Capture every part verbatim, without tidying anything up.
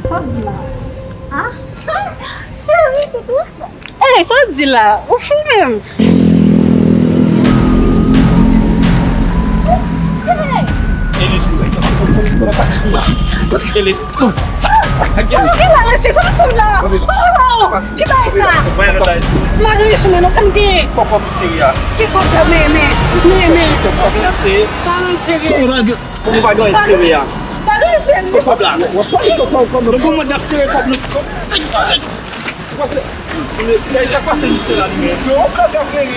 Sa w di la? A? Cheri, toutou. Ey, sa w di la? Ou fou menm? Ey! Eli, sa ki la, mesye? Sa nou fè la? Oh! Ki bagay sa? Mari sou mwen, non, sa m gen? Kòkòb seri a. Ki kòb sa? Men, men, men, men. Pa rann seri. Kòman pa gen? Kòman pa gen seri a? Pa rann seri. Kòkòb la. Kòkòb la. Kòman n ap sere kòb nou? Sa k pase misye la li menm? Yo, kaka klere.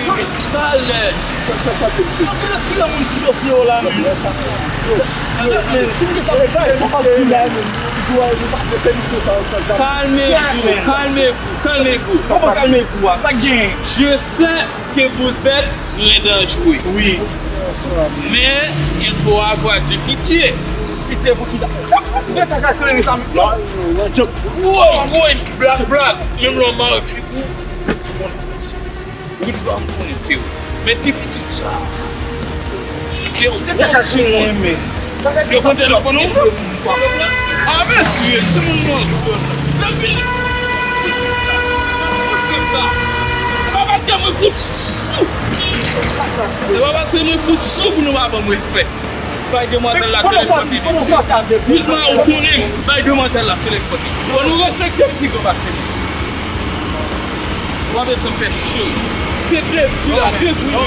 Talè. Kilè, kilè moun ki dosye yo la menm? Kalme vou, kalme vou, kalme vou, kalme vou. Kòman kalme vou a? Sa k genyen? Je sais que vous êtes très dangereux. Oui. Mais il faut avoir du pitié. Pitye pou kisa? Sa fout de kaka kleren sa. Woy, woy, blag, blag. Menm lè w mare figi w, ou konnen. Wi, m konnen se ou. Men ti pitit sa. Se ou. Se kaka kleren, men. Yo pran telefòn ou? A, mesye, timoun nan zòn. Nan vin. Fout krim sa. Se pa paske mwen fout sou. Se pa paske mwen fout sou pou nou pa ban m respè. Bay demwazèl la telefòn li. Vilma, ou konnen m. Bay demwazèl la telefòn li. Fò nou respekte m ti grann paske. W ap bezwen fè cho. Se de vi la, de vi la.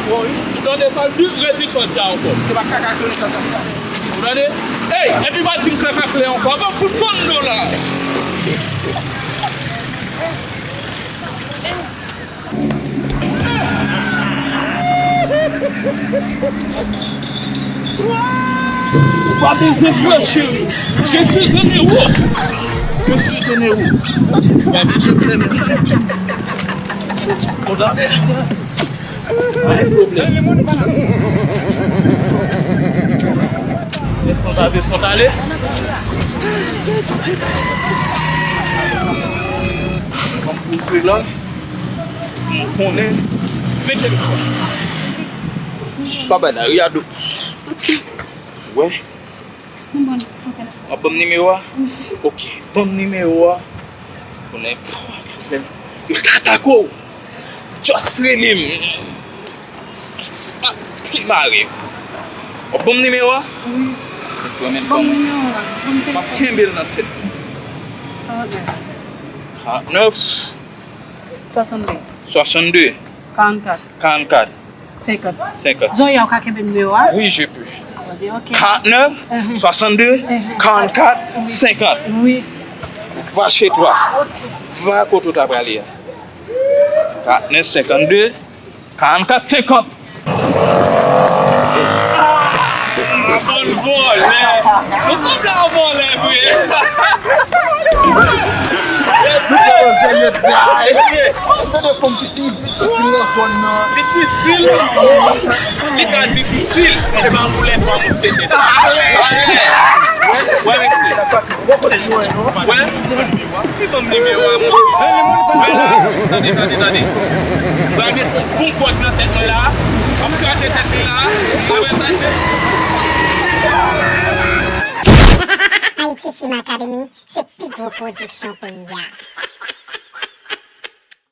Ou tande sa l di, redi sa w di a ankò. Ou tande? Ey, epi pa di m kaka kleren ankò. Avan m fout fann do la. Ou pa bezwen pè, cheri. Je suis un héros. Je suis un héros. Ou pa bezwen pè, men. Kondane. Pa gen pwoblèm. Desann ale, desann ale. Ban m poze la. M konnen. Men telefòn. Pa bay la, Riado. Wè. W ap ban m nimewo a? Ok, ban m nimewo a. Pou nenpòt pwoblèm. Yo ta atake w. Just rele m. M ap fin mare w. W ap ban m nimewo a? Wi. Ban m nimewo a. M ap kenbe l nan tèt mwen. Karant nèf. Karant nèf. Swasann de. Swasann de. Karant kat. Karant kat. Senkant. Senkant. Joya, ou ka kenbe nimewo a? Oui, je peux. Ok. Karant nèf, swasann de, karant kat, senkant. Wi. Va chez toi. Va kote w ta prale a. Karant nèf, senkant de, karant kat, senkant. Bann vòlè. Nou konn la vòlè vre. Yo di, yo di, ay. Tande fanm ki pi difisil nan zòn nan. Difisil. Li ka difisil. E pa pou lè twa moun te nèt. Wè, wè, mesye. Sa k pase? Bon kote nou ye, non? Wè. Ki ban m nimewo a, monchè? Wè la, tande, tande, tande. Mwen met yon bon kòd nan tèt mwen la. M ap kraze tèt li la. Apre sa, se Haiti Film Academy, se pi gwo pwodiksyon peyi a.